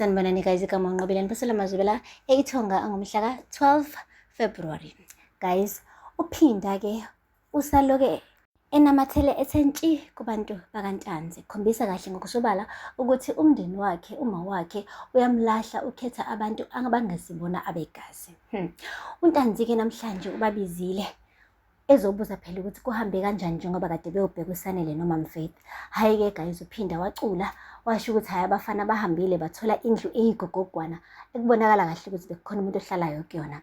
Sanibonani guys, igama uNqobile Nipasela Mazubela eIthonga angomhla ka-12 February. Guys, uphinda ke usaloke enamathele ethe ntshi kubantu bakaNtanzi, khombisa kahle ngokusobala ukuthi umndeni wakhe, uma wakhe uyamlahla, ukhetha abantu abangesibona abegazi. UNtanzi-ke namhlanje ubabizile ezobuza phela ukuthi kuhambe kanjani njengoba kade beyobheka uSanele noMam Faith. Hhayi-ke guys, uphinda wacula washo ukuthi hhayi abafana bahambile bathola indlu eyigogogwana ekubonakala kahle ukuthi bekukhona umuntu ohlalayo kuyona.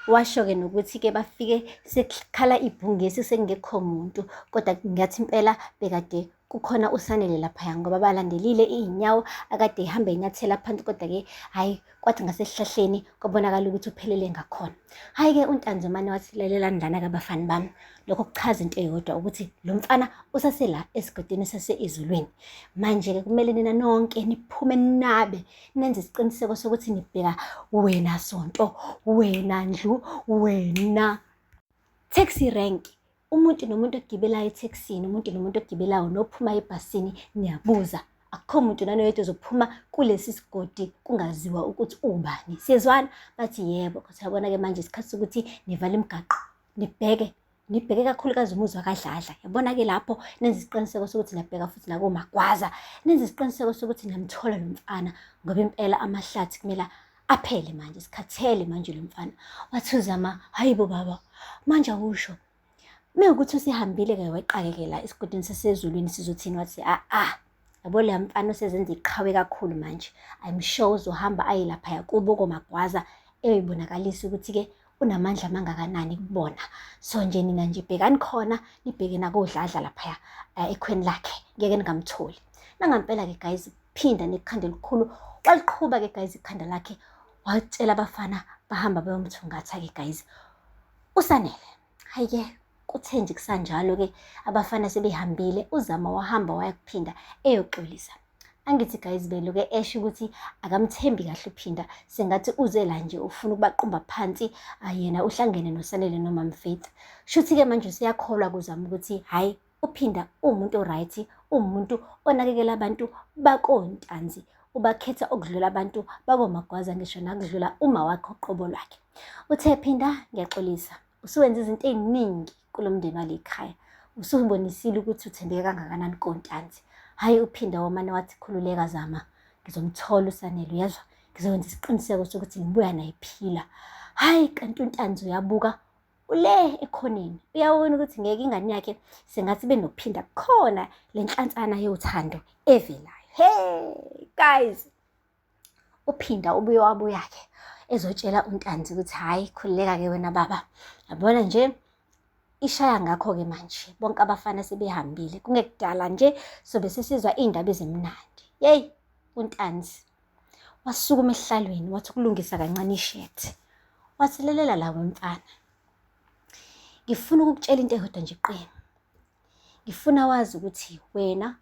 Washo-ke nokuthi-ke bafike sekukhala ibhungesi sekungekho muntu kodwa ngathi impela bekade kukhona uSanele laphaya ngoba balandelile iy'nyawo akade ehamba enyathela phansi kodwa-ke hhayi kwathi ngasesihlahleni kwabonakala ukuthi uphelele ngakhona. Hhayi-ke uNtanzi umane wathi lalelani lana-ke abafani bami, lokho kuchaza into eyodwa ukuthi lo mfana usasela esigodini sase-ezulwini. Manje-ke kumele nina nonke niphume nabe nenze isiqiniseko sokuthi nibheka wena sonto, wena ndlu, wena taxi rank. Umuntu nomuntu ogibelayo ethekisini, umuntu nomuntu ogibelayo nophuma ebhasini niyabuza. Akukho muntu nanoyedwa ozophuma kulesi sigodi kungaziwa ukuthi ubani. Siyezwana? Bathi yebo. Kodwa yabona-ke manje isikhathi sokuthi nivale imigaqo, nibheke nibheke kakhulukazi umuzi wakaDladla. Yabona-ke lapho nenze isiqiniseko sokuthi niyabheka futhi nakoMagwaza. Nenze isiqiniseko sokuthi niyamthola lo mfana ngoba impela amahlathi kumele aphele manje, sikhathele manje lo mfana. Wathi uZama, hayi bo baba, manje awusho. Mewukuthi usehambile-ke weqa-ke la esigodini sasezulwini sizothini? Wathi a-a, yabo leya mfana usezenza iqhawe kakhulu manje. I'm sure uzohamba aye laphaya kubo koMagwaza eyoyibonakalisa ukuthi-ke unamandla amangakanani kubona. So nje nina nje bhekani khona, nibheke nakoDladla laphaya ekhweni lakhe, ngeke ningamtholi. Nangampela-ke guys, phinda nekhanda elikhulu waliqhuba-ke guys ikhanda lakhe, watshela abafana bahamba bayomthungatha-ke guys uSanele. Hhayi-ke kuthe nje kusanjalo-ke abafana sebehambile, uZama wahamba waya kuphinda eyoxolisa. Angithi guys beloke esho ukuthi akamthembi kahle uPhinda, sengathi uze la nje ufuna ukubaqumba phansi, yena uhlangene noSanele noMam Faith. Shuthi-ke manje useyakholwa kuZama ukuthi hhayi uPhinda uwumuntu o-right, uwumuntu onakekela abantu bakoNtanzi, ubakhetha okudlula abantu bakoMagwaza ngisho nakudlula uma wakhe uqobo lwakhe. Uthe Phinda ngiyaxolisa, usuwenze izinto ey'ningi kulo mndeni wale khaya, usubonisile ukuthi uthembeke kangakanani koNtanzi. Hhayi uPhinda wamane wathi khululeka Zama, ngizomthola uSanele uyezwa, ngizokwenza isiqiniseko sokuthi ngibuya naye ephila. Hhayi kanti uNtanzi uyabuka ule ekhoneni, uyabona ukuthi ngeke ingane yakhe sengathi benophinda kukhona le nhlansana yothando evelayo. Hey guys, uPhinda ubuye wabuya-ke ezotshela uNtanzi ukuthi hhayi khululeka-ke wena baba, yabona nje ishaya ngakho-ke manje bonke abafana sebehambile, kungekudala nje sobe sesizwa iy'ndaba ezimnandi. Yeyi uNtanzi wasukuma esihlalweni wathi ukulungisa kancane ishethi, wathi lalela la wemfana, ngifuna ukukutshela into eyodwa nje qini, ngifuna wazi ukuthi wena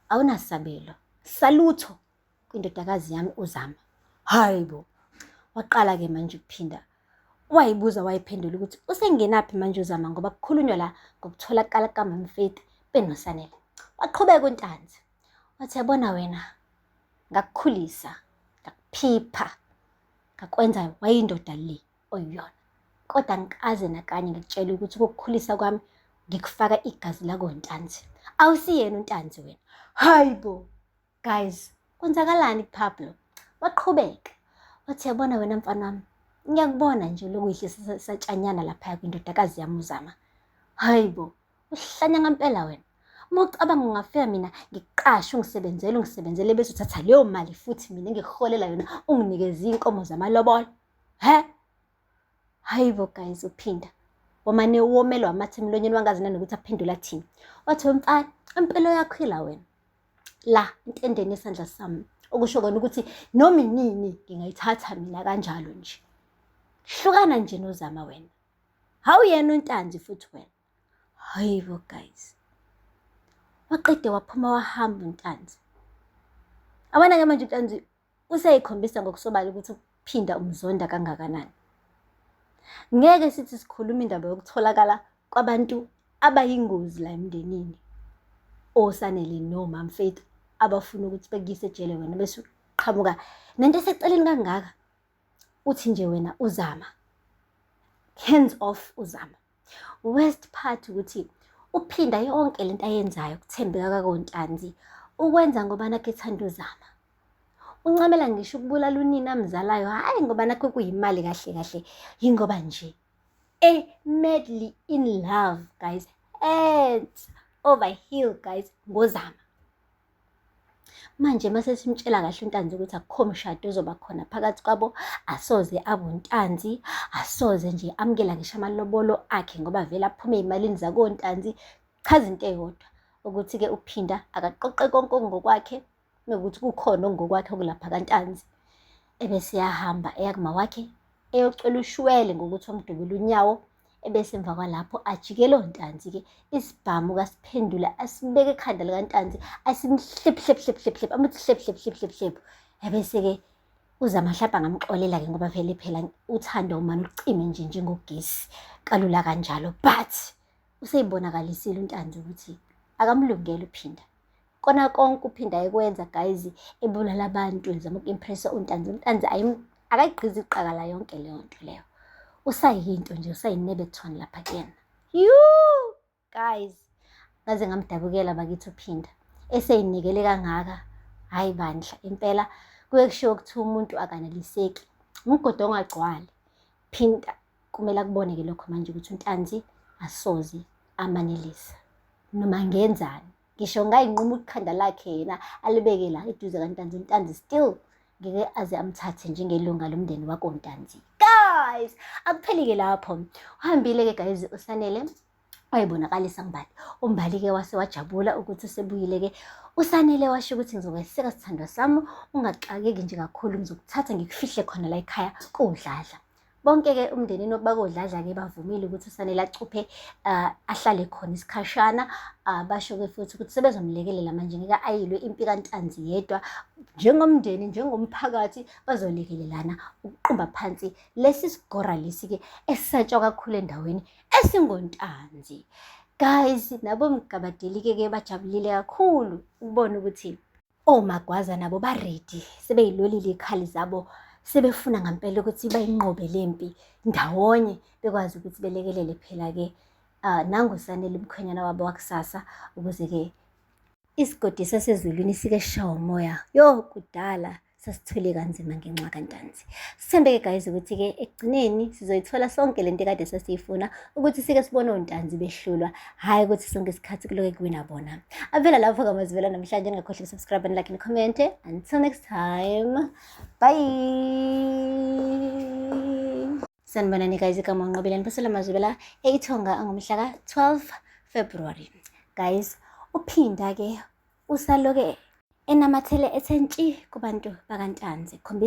awunasabelo salutho kwindodakazi yami uZama. Hayi bo, waqala-ke manje ukuphinda wayibuza wayiphendula ukuthi usengenaphi manje uZama ngoba kukhulunywa la ngokutholakala kukaMam Faith benoSanele. Waqhubeka uNtanzi wathi yabona wena ngakukhulisa ngakuphipha ngakwenza wayindoda le oyiyona kodwa ngikaze nakanye ngikutshela ukuthi ukukukhulisa kwami ngikufaka igazi lakoNtanzi. Awusiyena uNtanzi wena. Hayi bo, guys, kwenzakalani kuPablo? Waqhubeka wathi yabona wena mfana wami, ngiyakubona nje lokhu yihlisa satshanyana laphaya kwindodakazi yami uZama. Hayi bo, uhlanya ngempela wena. Uma ucabanga ungafika mina ngikuqashe ungisebenzele ungisebenzele bese uthatha leyo mali futhi mina engikuholela yona unginikeze iy'nkomo zamalobolo. He? Hayi bo guys, uphinda wamane womelwa amathe emlonyeni wangazi nanokuthi aphendule athini. Wathi wemfana, impilo yakho ila wena la entendeni yesandla sami, okusho kona ukuthi noma inini ngingayithatha mina kanjalo nje. Hlukana nje noZama wena, hawu yena uNtanzi futhi wena. Hayi bo guys, waqede waphuma wahamba uNtanzi. Abona-ke manje uNtanzi useyikhombisa ngokusobala ukuthi uPhinda umzonda kangakanani. Ngeke sithi sikhuluma indaba yokutholakala kwabantu abayingozi la emndenini, oSanele noMam Faith abafuna ukuthi bekuyise ejele wena bese uqhamuka nento eseceleni kangaka. Uthi nje wena uZama, hands off uZama. Worst part ukuthi uPhinda yonke lento ayenzayo kuthembeka kakoNtanzi ukwenza ngoba nakho ethanda uZama. Uncamela ngisho ukubulala unina amzalayo, hhayi ngoba nakho kuyimali kahle kahle, yingoba nje e-madly in love guys, hands over heel guys ngoZama. Manje mase simtshela kahle uNtanzi ukuthi akukho mshado ozoba khona phakathi kwabo, asoze abe uNtanzi, asoze nje amukela ngisho amalobolo akhe ngoba vele aphume ey'malini zakoNtanzi. Chaza into eyodwa ukuthi-ke uPhinda akaqoqe konke okungokwakhe, nokuthi kukhona okungokwakhe okulapha kaNtanzi. Ebese eyahamba eya kumawakhe eyocela ushwele ngokuthi wamdubula unyawo, ebese emva kwalapho ajikele oNtanzi-ke isibhamu kasiphendula asibeke ekhanda likaNtanzi asimhlep hlep hlep hlep hlep amuthi hlep hlep hlep hlep hlep. Ebese-ke uZama mhlawumbe angamxolela-ke ngoba vele phela uthando umane ucime nje njengogesi kalula kanjalo, but useyibonakalisile uNtanzi ukuthi akamlungeli uPhinda. Kona konke uPhinda ayekwenza guys, ebulala abantu ezama uku-impressa uNtanzi. UNtanzi akayigqizi iqakala yonke leyo nto leyo. Usayinto nje, usayinebethon lapha kuyena. Yuu guys, ngaze ngamdabukela bakithi uPhinda. Eseyinikele kangaka, hhayi bandla impela kuye kushiwo kuthiwa umuntu akaneliseki. Umgodi ongagcwali. Phinda kumele akubone-ke lokho manje ukuthi uNtanzi asoze amanelisa. Noma ngenzani. Ngisho ngayinquma ikhanda lakhe yena alibeke la eduze kaNtanzi, uNtanzi still ngeke aze amthathe njengelunga lomndeni wakoNtanzi. Guys, akupheli-ke lapho. Uhambile-ke guys uSanele wayibonakalisa uMbali. UMbali-ke wase wajabula ukuthi usebuyile-ke. USanele washo ukuthi ngizokweseka sithandwa sami, ungaxakeki nje kakhulu, ngizokuthatha ngikufihle khona la ekhaya kuwudladla. Bonke-ke umndenini bakodladla-ke bavumile ukuthi uSanele acuphe ahlale khona isikhashana. Basho-ke futhi ukuthi sebezomlekelela manje, ngeke ayilwe impi kaNtanzi yedwa. Njengomndeni, njengomphakathi bazolekelelana ukuqumba phansi lesi sigora lesi-ke esisatshwa kakhulu endaweni esingoNtanzi. Guys, nabo Mgabadeli-ke ke bajabulile kakhulu ukubona ukuthi OMagwaza nabo ba-ready, sebeyilolile iy'khali zabo, sebefuna ngampela ukuthi bayinqobe le mpi ndawonye, bekwazi ukuthi belekelele phela-ke nangu Sanele umkhwenyana wabo wakusasa, ukuze-ke isigodi sasezulwini sike sishawe umoya. Yo, kudala sasithwele kanzima ngenxa kaNtanzi. Sithembe-ke guys ukuthi-ke ekugcineni sizoyithola sonke lento ekade sasiyifuna, ukuthi sike sibone oNtanzi behlulwa, hhayi ukuthi sonke isikhathi kuloke kuwina bona. Avela lapho kamazivela namhlanje, ningakhohlwa ukusubscribe and like and comment. Until next time, bye. Sanibonani guys, igama uNqobile Nipasela Mazibela eIthonga angomhla ka-12 February. Guys, uPhinda-ke usaloke enamathele ethe ntshi kubantu bakaNtanzi. Khombisa